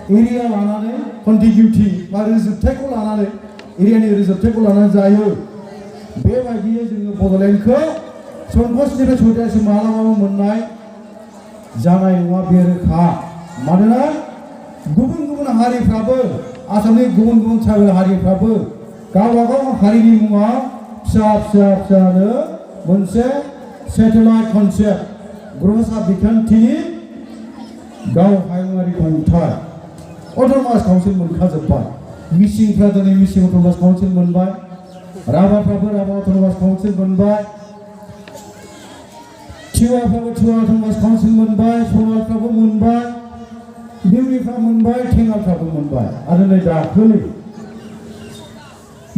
area लानानै कन्टिगिउटि बा रोजोबथायखौ लानानै एरियानि रोजोबथायखौ लानानै जायो बेबायदियै जोङो बड'लेण्डखौ संकसनिफ्राय सयथासिम मालाबाबो मोननाय जानाय नङा बे रोखा मानोना गुबुन गुबुन हारिफ्राबो आसामनि गुबुन गुबुन ट्राइबेल हारिफ्राबो गावबागाव हारिनि मुङाव फिसानो मोनसे सेटेलाइट कनसेप्ट ग्रहसा बिखान्थिनि गाव हायुङारि खुंथाय अट'नमास काउन्सिल मोनखाजोब्बाय मिसिंफ्रा दिनै मिसिं अट'नमास काउन्सिल मोनबाय राभाफ्राबो राभा अट'नमास काउन्सिल मोनबाय टिवाफ्राबो टिवा अट'नमास काउन्सिल मोनबाय सनवालफ्राबो मोनबाय देउरिफ्रा मोनबाय थेङाफ्राबो मोनबाय आरो नै दाखालि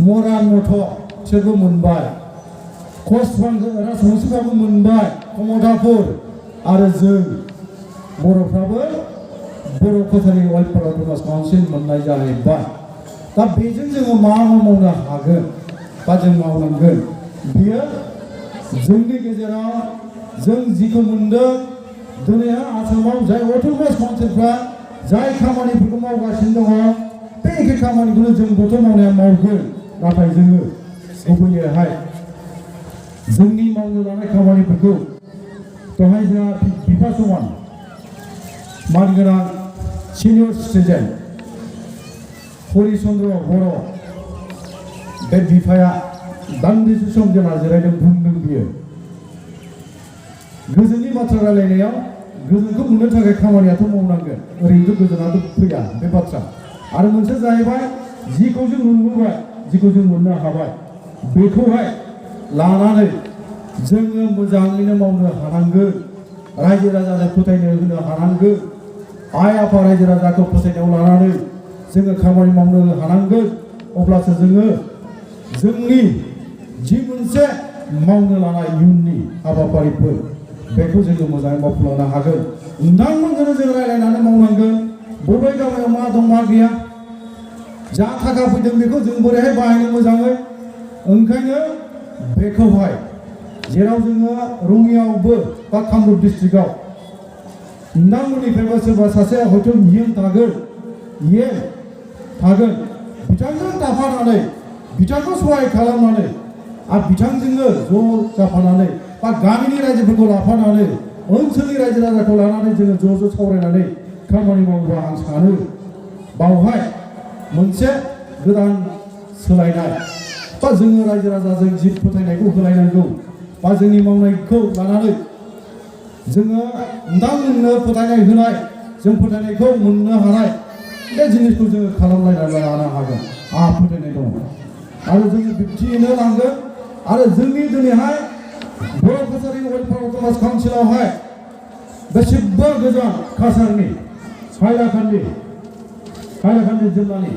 मरान मथ' बिसोरबो मोनबाय कचबां राजबंसिफ्राबो मोनबाय कमतापुर आरो जों बर'फ्राबो बर' कसारि वेलफेयार अट'नमास काउन्सिल मोननाय जाहैबाय दा बेजों जोङो मा मावनो हागोन बा जों मावनांगोन बियो जोंनि गेजेराव जों जिखौ मोनदों दिनैहाय आसामाव जाय अट'नमास काउन्सिलफ्रा जाय खामानिफोरखौ मावगासिनो दङ बे एखे खामानिखौनो जोंबोथ' मावनाया मावगोन नाथाय जोङो गुबैयैहाय जोंनि मावनो लानाय खामानिफोरखौ दहाय जोंहा बिफा समान मानगोनां सिनियर सिटिजेन हरिचन्द्र बर' बे बिफाया दान्दिसे सम जेला जिरायदों बुंदों बियो गोजोननि बाथ्रा रायलायनायाव गोजोनखौ मोननो थाखाय खामानियाथ' मावनांगोन ओरैनोथ' गोजोनाथ' फैया बे बाथ्रा आरो मोनसे जाहैबाय जिखौ जों मोनबोबाय जिखौ जों मोननो हाबाय बेखौहाय लानानै जोङो मोजाङैनो मावनो हानांगोन रायजो राजानो फोथायनो होनो हानांगोन आइ आफा रायजो राजाखौ फोथायनायाव लानानै जोङो खामानि मावनो हानांगोन अब्लासो जोङो जोंनि जि मोनसे मावनो लानाय इयुननि हाबाफारिफोर बेखौ जोङो मोजाङै मावफुंलांनो हागोन नोंथांमोनजोंनो जों रायलायनानै मावनांगोन बबे गामियाव मा दं मा गैया जा थाखा फैदों बेखौ जों बोरैहाय बाहायनो मोजाङै ओंखायनो बेखौहाय जेराव जोङो रङियावबो बा कामरुप डिस्ट्रिक्टआव नोंथांमोननिफ्रायबो सोरबा सासे हयथ' इयुन थागोन बिथांजों थाफानानै बिथांखौ सहाय खालामनानै आरो बिथांजोंनो ज' जाफानानै बा गामिनि रायजोफोरखौ लाफानानै ओनसोलनि रायजो राजाखौ लानानै जोङो ज' सावरायनानै खामानि मावोबा आं सानो बावहाय मोनसे गोदान सोलायनाय बा जोङो रायजो राजाजों जि फोथायनायखौ होलायनांगौ बा जोंनि मावनायखौ लानानै जोङो नोंथांमोननो फोथायनाय होनाय जों फोथायनायखौ मोननो हानाय बे जिनिसखौ जोङो खालामलायनानै लानो हागोन आंहा फोथायनाय दङ आरो जोङो बिब्दियैनो लांगोन आरो जोंनि दिनैहाय बर' कसारि वेलफेयार अट'नमास काउन्सिलावहाय बेसेबा गोजान काछारनि हाइलाकान्दि जिल्लानि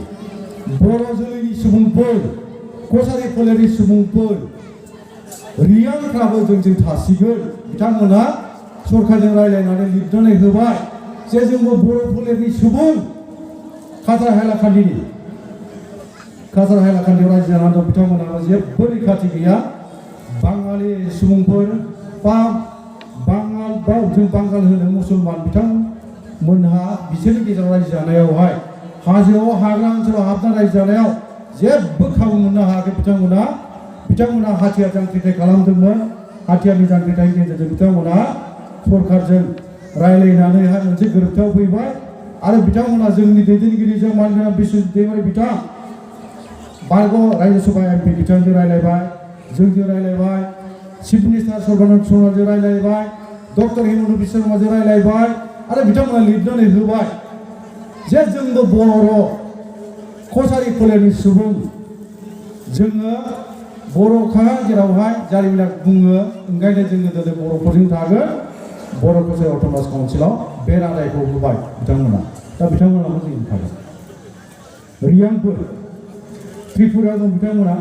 बर' जोलैनि सुबुंफोर कसारि फोलेरनि सुबुंफोर रियानफ्राबो जोंजों थासिगोन बिथांमोना सरकारजों रायलायनानै लिरनानै होबाय जे जोंबो बर' फोलेरनि सुबुं काछार हाइलाकान्दियाव रायजो जानानै दं बिथांमोनहा जेबो रैखाथि गैया बाङालि सुबुंफोर बा बाङाल बा जों बांगाल होनो मुसलमान बिथांमोनहा बिसोरनि गेजेराव रायजो जानायावहाय हाजोआव हाग्रा ओनसोलाव हाबना रायजो जानायाव जेबो खाबु मोननो हायाखै बिथांमोना हाथियार जांख्रिथाय खालामदोंमोन हाथियारनि जांख्रिथायनि गेजेरजों बिथांमोना सरकारजों रायलायनानैहाय मोनसे गोरोबथायाव फैबाय आरो बिथांमोना जोंनि दैदेनगिरिजों मानगोनां बिश्वजित दैमारि बिथां बारग' रायजो सभा एमपि बिथांजों रायलायबाय जोंजों रायलायबाय चिफ मिनिस्टार सर्बानन्द सन'वालजों रायलायबाय डक्टर हिमन्त बिश्व शर्माजों रायलायबाय आरो बिथांमोना लिरनानै होबाय जे जोंबो बर' कसारि फोलेरनि सुबुं जोङो बर'खा जेरावहाय जारिमिना बुङो ओंखायनो जोङो दिनै बर'फोरजों थागोन बर' कसारि अट'नमास काउन्सिलाव बे रादायखौ होबाय बिथांमोना दा बिथांमोनाबो जों थागोन रियानफोर त्रिपुरायाव दं बिथांमोना